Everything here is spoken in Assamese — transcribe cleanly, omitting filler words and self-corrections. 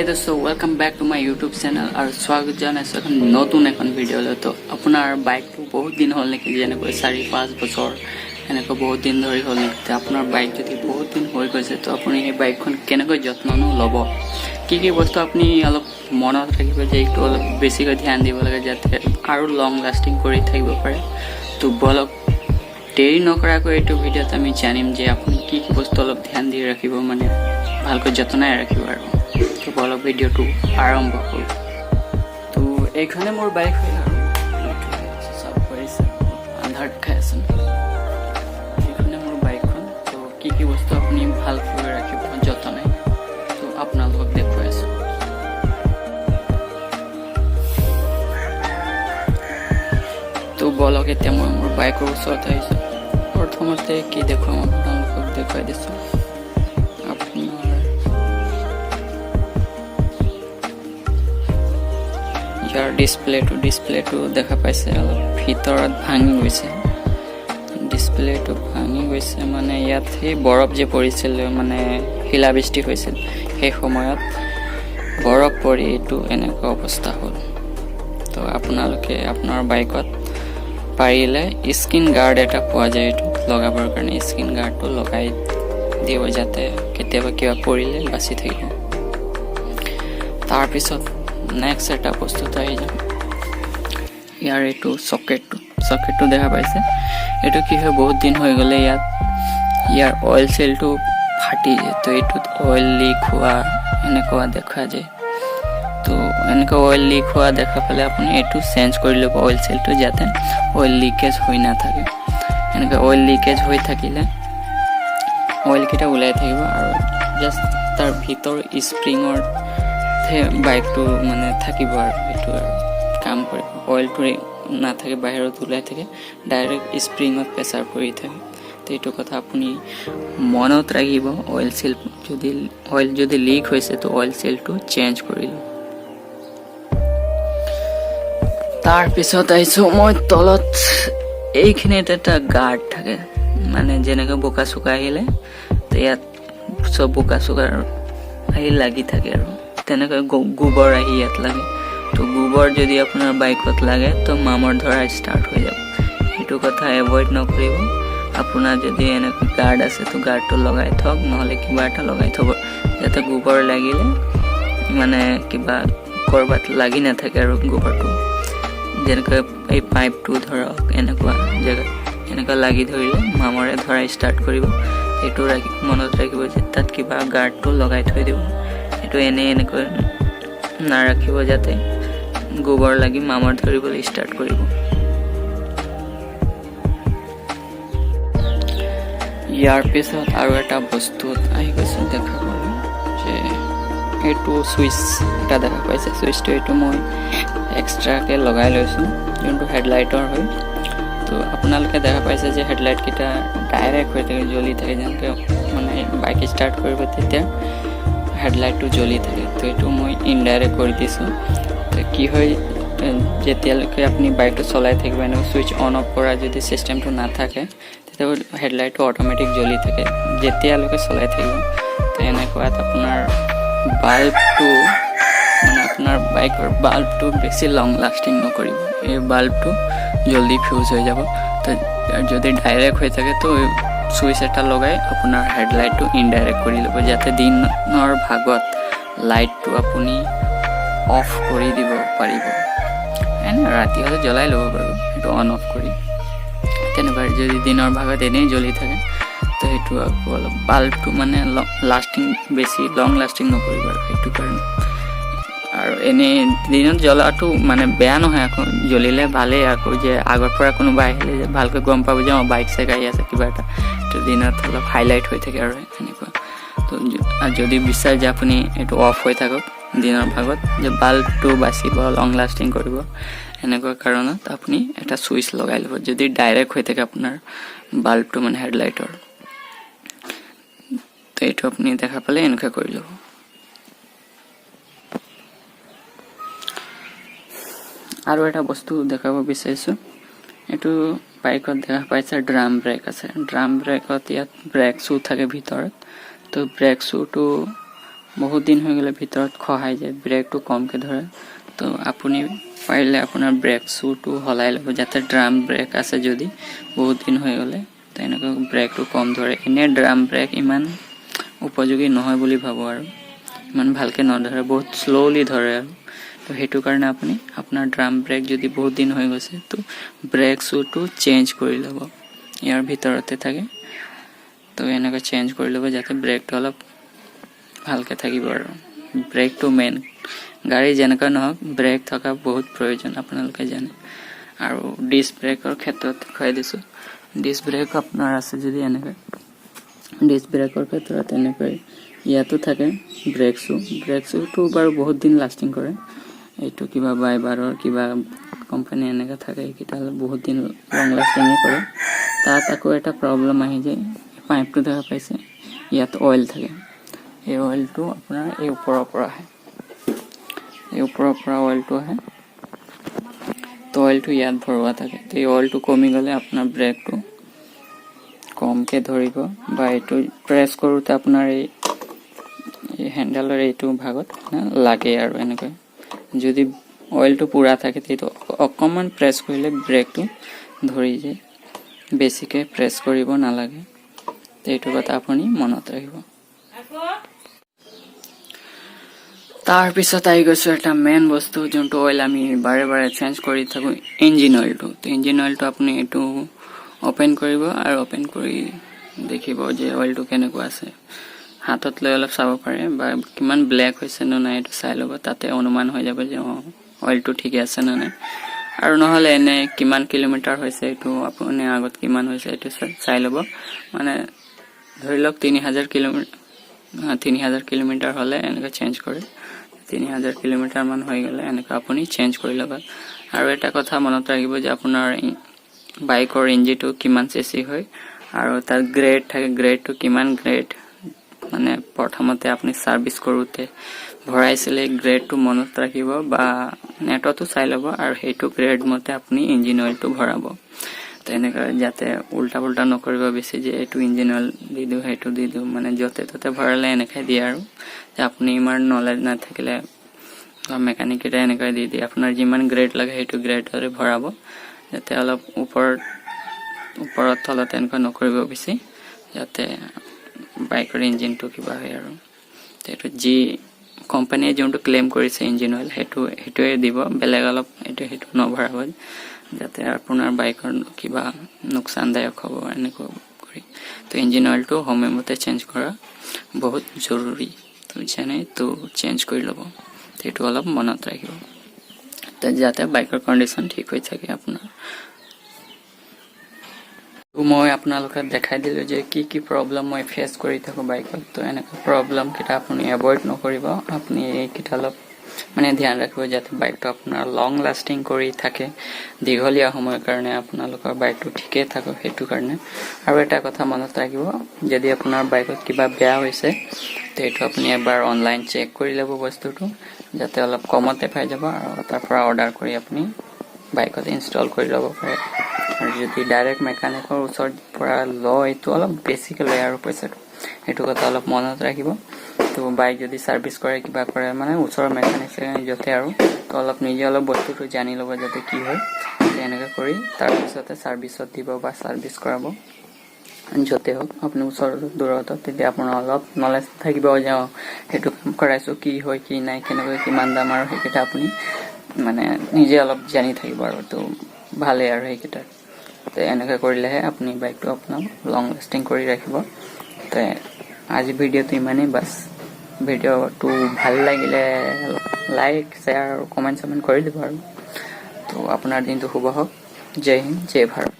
দোস্ত, welcome back to my YouTube channel আৰু স্বাগত জনাইছোঁ এখন নতুন এখন ভিডিঅ'লৈ। তো আপোনাৰ বাইকটো বহুত দিন হ'ল নেকি? যেনেকৈ 4-5 বছৰ, এনেকৈ বহুত দিন ধৰি হ'ল নেকি? তো আপোনাৰ বাইক যদি বহুত দিন হৈ গৈছে, তো আপুনি সেই বাইকখন কেনেকৈ যত্ননো ল'ব, কি কি বস্তু আপুনি অলপ মনত ৰাখিব যে এইটো অলপ বেছিকৈ ধ্যান দিব লাগে, যাতে আৰু লং লাষ্টিং কৰি থাকিব পাৰে। তো বলক, দেৰি নকৰাকৈ এইটো ভিডিঅ'ত আমি জানিম যে আপুনি কি কি বস্তু অলপ ধ্যান দি ৰাখিব, মানে ভালকৈ যতনাই ৰাখিব আৰু। তো বলক, ভিডিঅ'টো আৰম্ভ কৰোঁ। তো এইখনে মোৰ বাইক হয় আৰু চাব পাৰিছে, আন্ধাৰত খাই আছে। এইখনে মোৰ বাইকখন। তো কি কি বস্তু আপুনি ভালকৈ ৰাখিব যতনাই, তো আপোনালোকক দেখুৱাই আছোঁ। তো বলক, এতিয়া মই মোৰ বাইকৰ ওচৰত আহিছোঁ। প্ৰথমতে কি দেখুৱাম, আপোনালোকক দেখুৱাই দিছোঁ। আপোনাৰ ইয়াৰ ডিছপ্লেটো দেখা পাইছে, অলপ ভিতৰত ভাঙি গৈছে। ডিছপ্লেটো ভাঙি গৈছে মানে ইয়াত সেই বৰফ যে পৰিছিল, মানে শিলাবৃষ্টি হৈছিল, সেই সময়ত বৰফ পৰি এইটো এনেকুৱা অৱস্থা হ'ল। তো আপোনালোকে আপোনাৰ বাইকত পাৰিলে স্ক্ৰীণ গাৰ্ড এটা পোৱা যায়, এইটো লগাবৰ কাৰণে স্ক্ৰীণ গাৰ্ডটো লগাই দিব, যাতে কেতিয়াবা কিবা পৰিলে বাচি থাকিব। তাৰপিছত নেক্সট এটা বস্তুত আহি যাম। ইয়াৰ এইটো চকেটটো দেখা পাইছে। এইটো কি হয়, বহুত দিন হৈ গ'লে ইয়াত ইয়াৰ অইল চেলটো ফাটি যায়। তো এইটোত অইল লিক হোৱা এনেকুৱা দেখা যায়। তো এনেকুৱা অইল লিক হোৱা দেখা পালে আপুনি এইটো চেঞ্জ কৰি ল'ব অইল চেলটো, যাতে অইল লিকেজ হৈ নাথাকে। এনেকৈ অইল লিকেজ হৈ থাকিলে অইলকেইটা ওলাই থাকিব আৰু জাষ্ট তাৰ ভিতৰ স্প্ৰিঙৰ বাইকটো মানে থাকিব আৰু সেইটো আৰু কাম কৰিব। অইলটো নাথাকে, বাহিৰত ওলাই থাকে, ডাইৰেক্ট স্প্ৰিঙত প্ৰেছাৰ পৰি থাকে। তো এইটো কথা আপুনি মনত ৰাখিব। অইল যদি লিক হৈছে, তো অইল চিলটো চেঞ্জ কৰি ল'ব। তাৰপিছত আহিছোঁ মই তলত। এইখিনিত এটা গাৰ্ড থাকে, মানে যেনেকৈ বোকা চোকা আহিলে তো ইয়াত চব বোকা চোকা আহি লাগি থাকে আৰু তেনেকৈ গোবৰ আহি ইয়াত লাগে। তো গোবৰ যদি আপোনাৰ বাইকত লাগে, তো মামৰ ধৰা ষ্টাৰ্ট হৈ যাব। সেইটো কথা এভইড নকৰিব। আপোনাৰ যদি এনেকৈ গাৰ্ড আছে, তো গাৰ্ডটো লগাই থওক, নহ'লে কিবা এটা লগাই থ'ব, যাতে গোবৰ লাগিলে মানে কিবা ক'ৰবাত লাগি নাথাকে আৰু গোবৰটো। যেনেকৈ এই পাইপটো ধৰক, এনেকুৱা জেগাত এনেকুৱা লাগি ধৰিলে মামৰে ধৰা ষ্টাৰ্ট কৰিব। সেইটো মনত ৰাখিব যে তাত কিবা গাৰ্ডটো লগাই থৈ দিব। সেইটো এনেই এনেকৈ নাৰাখিব, যাতে গোবৰ লাগি মামৰ ধৰিবলৈ ষ্টাৰ্ট কৰিব। ইয়াৰ পিছত আৰু এটা বস্তুত আহি গৈছোঁ দেখাবলৈ যে এইটো চুইচ এটা দেখা পাইছে। চুইচটো এইটো মই এক্সট্ৰাকৈ লগাই লৈছোঁ, যোনটো হেডলাইটৰ হয়। তো আপোনালোকে দেখা পাইছে যে হেডলাইটকেইটা ডাইৰেক্ট হৈ থাকে, জ্বলি থাকে। যেনেকৈ মানে বাইক ষ্টাৰ্ট কৰিব, তেতিয়া হেডলাইটটো জ্বলি থাকে। তো এইটো মই ইনডাইৰেক্ট কৰি দিছোঁ। তো কি হয়, যেতিয়ালৈকে আপুনি বাইকটো চলাই থাকিব, এনেকৈ চুইচ অন অফ কৰা যদি ছিষ্টেমটো নাথাকে, তেতিয়া হেডলাইটটো অট'মেটিক জ্বলি থাকে যেতিয়ালৈকে চলাই থাকিব। তো এনেকুৱাত আপোনাৰ বাল্বটো, মানে আপোনাৰ বাইকৰ বাল্বটো বেছি লং লাষ্টিং নকৰিব। এই বাল্বটো জল্দি ফিউজ হৈ যাব। তো যদি ডাইৰেক্ট হৈ থাকে, তো চুইচ এটা লগাই আপোনাৰ হেডলাইটটো ইনডাইৰেক্ট কৰি ল'ব, যাতে দিনৰ ভাগত লাইটটো আপুনি অফ কৰি দিব পাৰিব। এনে ৰাতি হ'লে জ্বলাই ল'ব বাৰু সেইটো অন অফ কৰি তেনেকুৱা। যদি দিনৰ ভাগত এনেই জ্বলি থাকে, তো সেইটো আকৌ অলপ বাল্বটো মানে লাষ্টিং বেছি লং লাষ্টিং নকৰিব আৰু সেইটো কাৰণে। আৰু এনেই দিনত জ্বলাটো মানে বেয়া নহয়, আকৌ জ্বলিলে ভালেই আকৌ, যে আগৰ পৰা কোনোবা আহিলে যে ভালকৈ গম পাব যে অঁ, বাইক চাইক আহি আছে কিবা এটা। তো দিনত অলপ হাইলাইট হৈ থাকে আৰু এনেকুৱা। তো যদি বিচাৰে যে আপুনি এইটো অফ হৈ থাকক দিনৰ ভাগত, যে বাল্বটো বাচিব, লং লাষ্টিং কৰিব, এনেকুৱা কাৰণত আপুনি এটা চুইচ লগাই ল'ব, যদি ডাইৰেক্ট হৈ থাকে আপোনাৰ বাল্বটো, মানে হেডলাইটৰ। তো এইটো আপুনি দেখা পালে এনেকুৱা কৰি ল'ব। আৰু এটা বস্তু দেখাব বিচাৰিছোঁ। এইটো বাইকত দেখা পাইছে, ড্ৰাম ব্ৰেক আছে। ড্ৰাম ব্ৰেকত ইয়াত ব্ৰেক শ্বু থাকে ভিতৰত। তো ব্ৰেক শ্বুটো বহুত দিন হৈ গ'লে ভিতৰত খহাই যায়, ব্ৰেকটো কমকৈ ধৰে। তো আপুনি পাৰিলে আপোনাৰ ব্ৰেক শ্বুটো সলাই ল'ব, যাতে ড্ৰাম ব্ৰেক আছে যদি বহুত দিন হৈ গ'লে তেনেকৈ ব্ৰেকটো কম ধৰে। এনেই ড্ৰাম ব্ৰেক ইমান উপযোগী নহয় বুলি ভাবোঁ আৰু ইমান ভালকৈ নধৰে, বহুত শ্ল'লি ধৰে আৰু। তো সেইটো কাৰণে আপুনি আপোনাৰ ড্ৰাম ব্ৰেক যদি বহুত দিন হৈ গৈছে, তো ব্ৰেক শ্বুটো চেঞ্জ কৰি ল'ব। ইয়াৰ ভিতৰতে থাকে। তো এনেকৈ চেঞ্জ কৰি ল'ব, যাতে ব্ৰেকটো অলপ ভালকৈ থাকিব। আৰু ব্ৰেকটো মেইন, গাড়ী যেনেকুৱা নহওক ব্ৰেক থকা বহুত প্ৰয়োজন, আপোনালোকে জানে। আৰু ডিছ ব্ৰেকৰ ক্ষেত্ৰত দেখুৱাই দিছোঁ। ডিছ ব্ৰেক আপোনাৰ আছে যদি এনেকৈ ডিছ ব্ৰেকৰ ক্ষেত্ৰত এনেকৈ ইয়াতো থাকে ব্ৰেক শ্বু। ব্ৰেক শ্বুটো বাৰু বহুত দিন লাষ্টিং কৰে। এইটো কিবা বাইবাৰৰ কিবা কোম্পানী এনেকৈ থাকে, এইকেইটা বহুত দিন লং লাষ্টিঙে কৰে। তাত আকৌ এটা প্ৰব্লেম আহি যায়। পাইপটো দেখা পাইছে, ইয়াত অইল থাকে। এই অইলটো আপোনাৰ এই ওপৰৰ পৰা আহে, এই ওপৰৰ পৰা অইলটো আহে। তো অইলটো ইয়াত ভৰোৱা থাকে। তো এই অইলটো কমি গ'লে আপোনাৰ ব্ৰেকটো কমকৈ ধৰিব বা এইটো প্ৰেছ কৰোঁতে আপোনাৰ এই হেণ্ডেলৰ এইটো ভাগত লাগে। আৰু এনেকৈ যদি অইলটো পূৰা থাকে, তেতিয়া অকণমান প্ৰেছ কৰিলে ব্ৰেকটো ধৰি যায়, বেছিকৈ প্ৰেছ কৰিব নালাগে। এইটো কথা আপুনি মনত ৰাখিব। তাৰপিছত আহি গৈছোঁ এটা মেইন বস্তু, যোনটো অইল আমি বাৰে বাৰে চেঞ্জ কৰি থাকোঁ, ইঞ্জিন অইলটো। তো ইঞ্জিন অইলটো আপুনি এইটো অ'পেন কৰিব আৰু অ'পেন কৰি দেখিব যে অইলটো কেনেকুৱা আছে। হাতত লৈ অলপ চাব পাৰে বা কিমান ব্লেক হৈছে নে নাই এইটো চাই ল'ব। তাতে অনুমান হৈ যাব যে অঁ, অইলটো ঠিকে আছে নে নাই। আৰু নহ'লে এনে কিমান কিলোমিটাৰ হৈছে এইটো আপুনি আগত কিমান হৈছে এইটো চাই ল'ব। মানে ধৰি লওক 3000 কিলোমিটাৰ, 3000 কিলোমিটাৰ হ'লে এনেকৈ চেঞ্জ কৰে। 3000 কিলোমিটাৰমান হৈ গ'লে এনেকৈ আপুনি চেঞ্জ কৰি ল'ব। আৰু এটা কথা মনত ৰাখিব যে আপোনাৰ বাইকৰ ইঞ্জিনটো কিমান চি চি হয় আৰু তাৰ গ্ৰেড থাকে, গ্ৰেডটো কিমান গ্ৰেড, মানে প্ৰথমতে আপুনি ছাৰ্ভিচ কৰোঁতে ভৰাইছিলে, গ্ৰেডটো মনত ৰাখিব বা নেটতো চাই ল'ব আৰু সেইটো গ্ৰেড মতে আপুনি ইঞ্জিন অইলটো ভৰাব। তেনেকৈ যাতে উল্টা পুল্টা নকৰিব বেছি যে এইটো ইঞ্জিন অইল দি দিওঁ, সেইটো দি দিওঁ, মানে য'তে ত'তে ভৰালে এনেকৈ দিয়ে। আৰু যে আপুনি ইমান নলেজ নাথাকিলে মেকানিকেইটাই এনেকৈ দি দিয়ে। আপোনাৰ যিমান গ্ৰেড লাগে সেইটো গ্ৰেডৰে ভৰাব, যাতে অলপ ওপৰত ওপৰত তলত এনেকুৱা নকৰিব বেছি, যাতে বাইকৰ ইঞ্জিনটো কিবা হয়। আৰু সেইটো যি কোম্পানীয়ে যোনটো ক্লেইম কৰিছে ইঞ্জিন অইল, সেইটোৱে দিব, বেলেগ অলপ এইটো সেইটো নভৰাব, যাতে আপোনাৰ বাইকৰ কিবা লোকচানদায়ক হ'ব এনেকুৱা কৰি। তো ইঞ্জিন অইলটো সময়মতে চেঞ্জ কৰা বহুত জৰুৰী। তো যেনে তো চেঞ্জ কৰি ল'ব, সেইটো অলপ মনত ৰাখিব, তো যাতে বাইকৰ কণ্ডিশ্যন ঠিক হৈ থাকে আপোনাৰ। মই আপোনালোকক দেখাই দিলোঁ যে কি কি প্ৰব্লেম মই ফেচ কৰি থাকোঁ বাইকত। তো এনেকুৱা প্ৰব্লেমকেইটা আপুনি এভইড নকৰিব। আপুনি এইকেইটা অলপ মানে ধ্যান ৰাখিব, যাতে বাইকটো আপোনাৰ লং লাষ্টিং কৰি থাকে, দীঘলীয়া সময়ৰ কাৰণে আপোনালোকৰ বাইকটো ঠিকেই থাকক সেইটো কাৰণে। আৰু এটা কথা মনত ৰাখিব, যদি আপোনাৰ বাইকত কিবা বেয়া হৈছে, তো এইটো আপুনি এবাৰ অনলাইন চেক কৰি ল'ব বস্তুটো, যাতে অলপ কমতে পাই যাব আৰু তাৰ পৰা অৰ্ডাৰ কৰি আপুনি বাইকত ইনষ্টল কৰি ল'ব পাৰে। আৰু যদি ডাইৰেক্ট মেকানিকৰ ওচৰত পৰা লয়, এইটো অলপ বেছিকৈ লয় আৰু পইচাটো, সেইটো কথা অলপ মনত ৰাখিব। তো বাইক যদি ছাৰ্ভিচ কৰে, কিবা কৰে, মানে ওচৰৰ মেকানিক চেকানিক য'তে আৰু, তো অলপ নিজে অলপ বস্তুটো জানি ল'ব যাতে কি হয়, তেনেকৈ কৰি তাৰপিছতে ছাৰ্ভিচত দিব বা ছাৰ্ভিচ কৰাব, য'তে হওক আপুনি ওচৰত দূৰত। তেতিয়া আপোনাৰ অলপ নলেজ থাকিব যে অঁ, সেইটো কাম কৰাইছোঁ, কি হয় কি নাই, কেনেকৈ কিমান দাম, আৰু সেইকেইটা আপুনি মানে নিজে অলপ জানি থাকিব আৰু। তো ভালেই আৰু সেইকেইটা। তো এনেকৈ কৰিলেহে আপুনি বাইকটো আপোনাৰ লং লাষ্টিং কৰি ৰাখিব। তো আজি ভিডিঅ'টো ইমানেই বাছ। ভিডিঅ'টো ভাল লাগিলে লাইক, শ্বেয়াৰ আৰু কমেণ্ট চমেণ্ট কৰি দিব। আৰু তো আপোনাৰ দিনটো শুভ হওক। জয় হিন্দ, জয় ভাৰত।